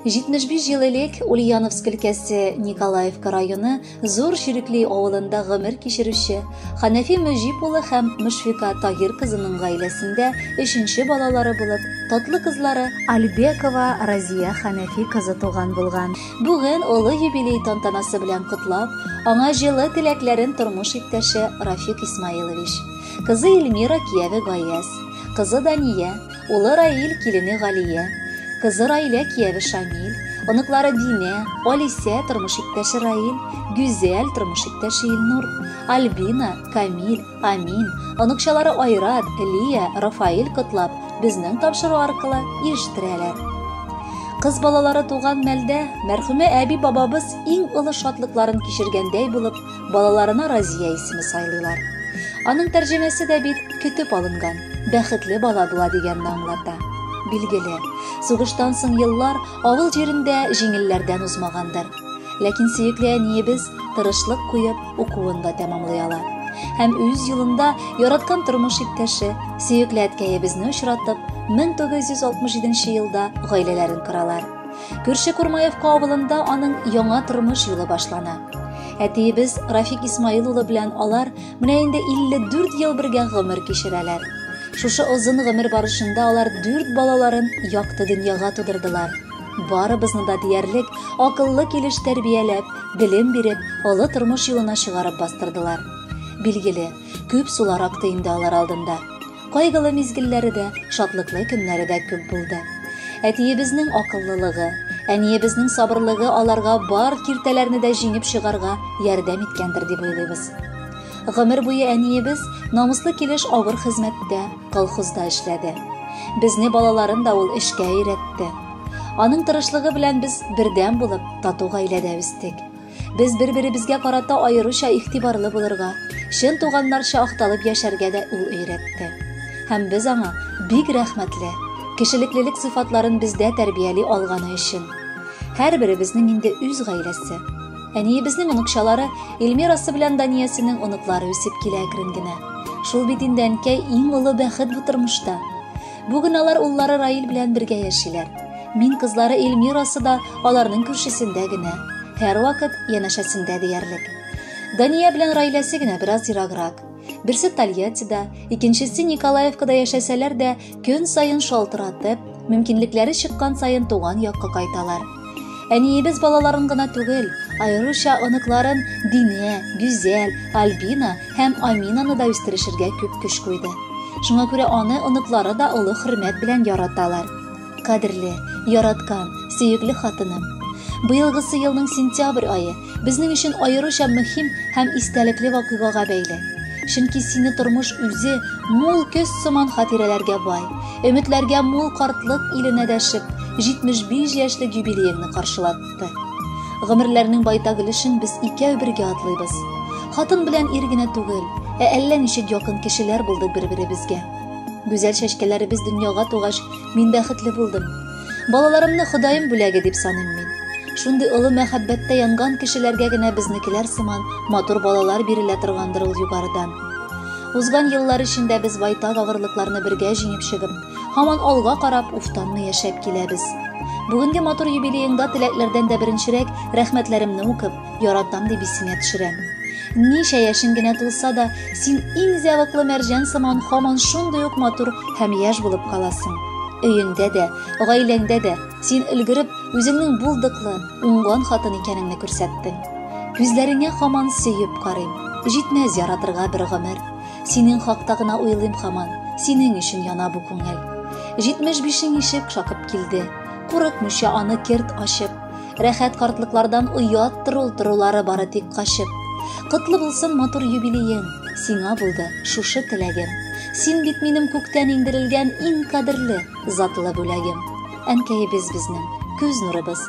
75 ел элек Ульяновск өлкәсе Николаевка районы Зур Чирекли авылында гомер кичерүче Ханәфи Мөҗип улы һәм Мөшфика Таһир кызының гаиләсендә өченче балалары булып, татлы кызлары Альбекова Разия Ханәфи кызы туган булган. Бүген олы юбилей тантанасы белән котлап, аңа җылы теләкләрен тормыш иптәше Рафик Исмаилович, кызы Эльмира кияве Гаяз, кызы Дания, Улы Раил, килене Галия, кызы Раилә, кияве Шамил, оныклары Динә, Алисә, тормыш иптәше Раил, Гүзәл, тормыш иптәше Илнур, Альбина, Камил, Амин, оныкчалары Айрат, Лия, Рафаэль котлап, безнең тапшыру аркылы ирештерәләр. Кыз балалары туган мәлдә мәрхүмә әби-бабабыз иң олы шатлыкларын кичергәндәй булып, балаларына Разия исеме сайлыйлар. Аның тәрҗемәсе дә бит көтеп алынган, бәхетле бала була дигәнне аңлата. Билгеле, сугыштан соң еллар авыл җирендә җиңелләрдән узмагандыр. Ләкин сөекле әниебез тырышлык куеп укуын да тәмамлый ала. Һәм үз юлында яраткан тормыш иптәше, сөекле әткәебезне очратып, 1967 елда гаиләләрен коралар. Күрше Курмаевка авылында аның яңа тормыш юлы башлана. Әтиебез Рафик Исмаил улы белән алар менә инде 54 ел бергә гомер кичерәләр. Шушы озын гомер барышында алар дүрт балаларын якты дөньяга тудырдылар. Барыбызны да диярлек акыллы килеш тәрбияләп, белем биреп, олы тормыш юлына чыгарып бастырдылар. Билгеле, күп сулар акты инде алар алдында. Кайгылы мизгелләре дә, шатлыклы көннәре дә күп булды. Әтиебезнең акыллылыгы, әниебезнең сабырлыгы аларга бар киртәләрне дә җиңеп чыгарга ярдәм иткәндер дип уйлыйбыз. Гомер буе әниебез намуслы килеш авыр хезмәттә, колхозда эшләде. Безне балаларын да ул эшкә өйрәтте. Аның тырышлыгы белән без бердәм булып, тату гаиләдә үстек. Без бер-беребезгә карата аеруча игътибарлы булырга, чын туганнарча акталып яшәргә дә ул өйрәтте. Һәм без аңа бик рәхмәтле, кешелеклелек сыйфатларын бездә тәрбияли алганы өчен. Һәрберебезнең инде үз гаиләсе. Әниебезнең оныкчалары Эльмирасы белән Даниясенең оныклары үсеп килә әкрен генә. Шул бит инде әнкәй иң олы бәхет бу тормышта. Бүген алар уллары Раил белән бергә яшиләр. Мин кызлары Эльмирасы да аларның күршесендә генә. Һәрвакыт янәшәсендә диярлек. Дания белән Раиләсе генә бераз ераграк. Берсе Тольяттида, икенчесе Николаевкада яшәсәләр дә, көн саен шалтыратып, мөмкинлекләре чыккан саен туган якка кайталар. Әниебез балаларын гына түгел, аеруча оныкларын Динә, Гүзәл, Альбина һәм Аминаны да үстерешергә күп көч куйды. Шуңа күрә аны оныклары да олы хөрмәт белән яраталар. Кадерле, яраткан, сөекле хатыным. Быелгысы елның сентябрь ае безнең өчен аеруча мөһим һәм истәлекле вакыйгага бәйле. Чөнки сине тормыш үзе мул көз сыман хатирәләргә бай, өметләргә мул картлык иленә дәшеп, 75 яшьлек юбилееңны каршылатты. Гомерләрнең байтак өлешен без икәү бергә атлыйбыз. Хатын белән ир генә түгел, ә әллә ничек якын кешеләр булдык бер-беребезгә. Гүзәл чәчкәләребез дөньяга тугач, мин бәхетле булдым. Балаларымны Ходаем бүләге дип саныйм мин. Шундый олы мәхәббәттә янган кешеләргә генә безнекеләр сыман матур балалар бирелә торгандыр ул югарыдан. Узган еллар эчендә без байтак авырлыкларны бергә җиңеп чыгып, һаман алга карап, уфтанмый яшәп киләбез. Бүгенге матур юбилееңда теләкләрдән дә беренчерәк рәхмәтләремне укып, яратам дип исеңә төшерәм. Ничә яшең генә тулса да, син иң зәвыклы мәрҗән сыман һаман шундый ук матур һәм яшь булып каласың. Өеңдә дә, гаиләңдә дә син өлгереп, үзеңнең булдыклы, уңган хатын икәнеңне күрсәттең. Күзләреңә һаман сөеп карыйм, җитмәс яратырга бер гомер. Синең хакта гына уйлыйм һаман, синең өчен яна бу күңел. 75-ең ишек шакып килде, курыкмыйча аны керт ачып. Рәхәт картлыклардан ояттыр ул торулары бары тик качып. Котлы булсын матур юбилеең, сиңа булды шушы теләгем. Син бит минем күктән иңдерелгән иң кадерле, затлы бүләгем. Әнкәебез безнең, күз нурыбыз.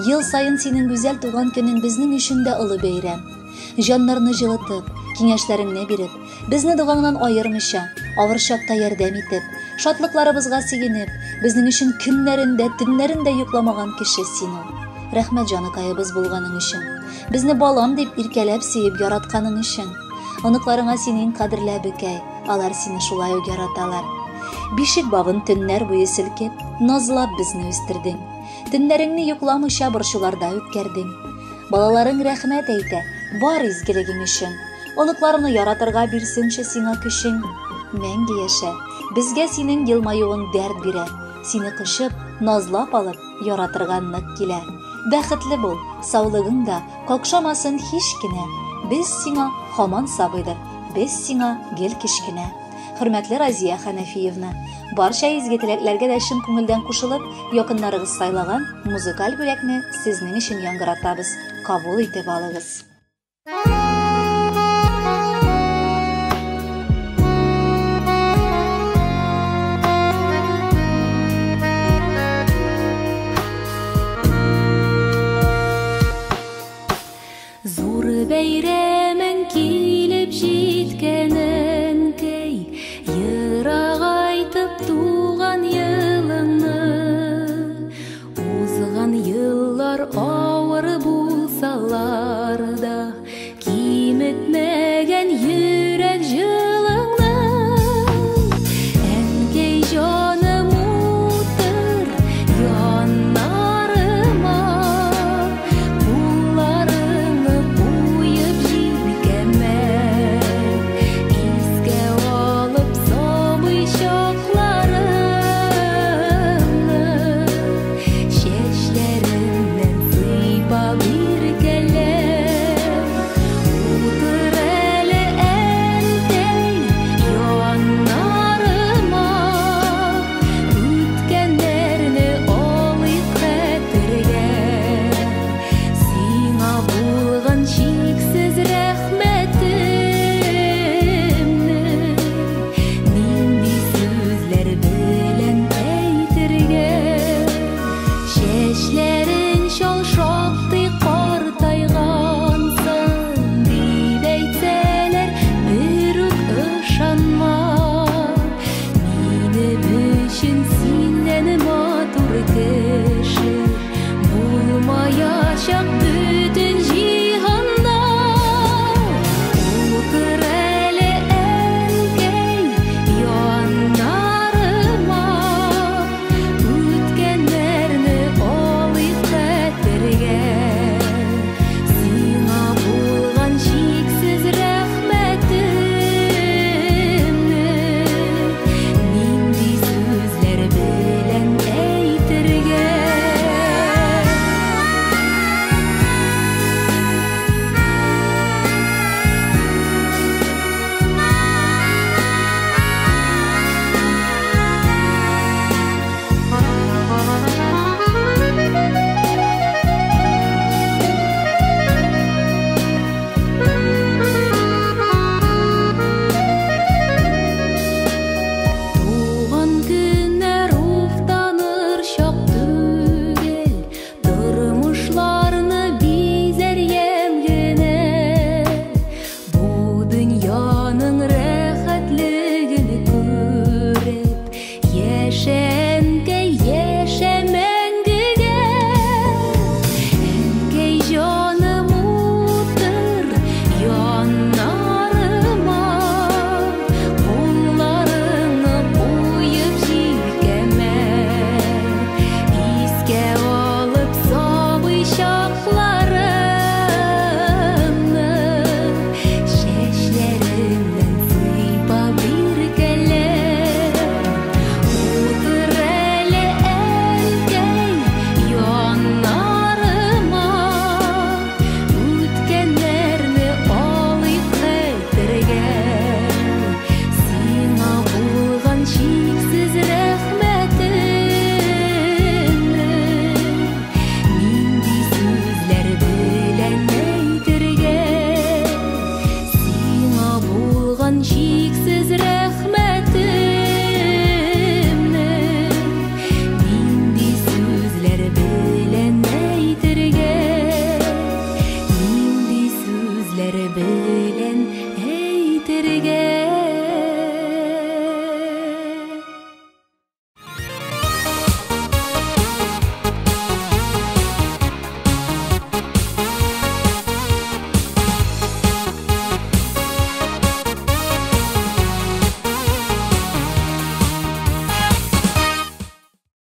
Ел саен синең гүзәл туган көнең безнең өчен дә олы бәйрәм. Җаннарны җылытып, киңәшләреңне биреп, безне догаңнан аермыйча, авыр чакта ярдәм итеп, шатлыкларыбызга сөенеп, безнең өчен көннәрен дә, төннәрен дә йокламаган кеше син ул. Рәхмәт җаныкаебыз булганың өчен. Безне балам дип иркәләп сөеп яратканың өчен. Оныкларыңа син иң кадерле әбекәй, алар сине шулай ук яраталар. Бишек бавын төннәр буе селкеп, назлап безне үстердең. Төннәреңне йокламыйча борчуларда үткәрдең. Балаларың рәхмәт әйтә, бар изгелегең өчен. Оныкларны яратырга бирсенче сиңа көчең. Мәңге яшә. Безгә синең елмаюың дәрт бирә. Сине кочып, назлап алып, яратырга нык килә. Бәхетле бул, саулыгың да какшамасын һич кенә. Без сиңа һаман сабыйдыр, без сиңа гел кечкенә. Хөрмәтле Разия Хәнәфиевна, барча изге теләкләргә дә чын күңелдән кушылып, якыннарыгыз сайлаган музыкаль бүләкне сезнең өчен яңгыратабыз. Кабул итеп алыгыз.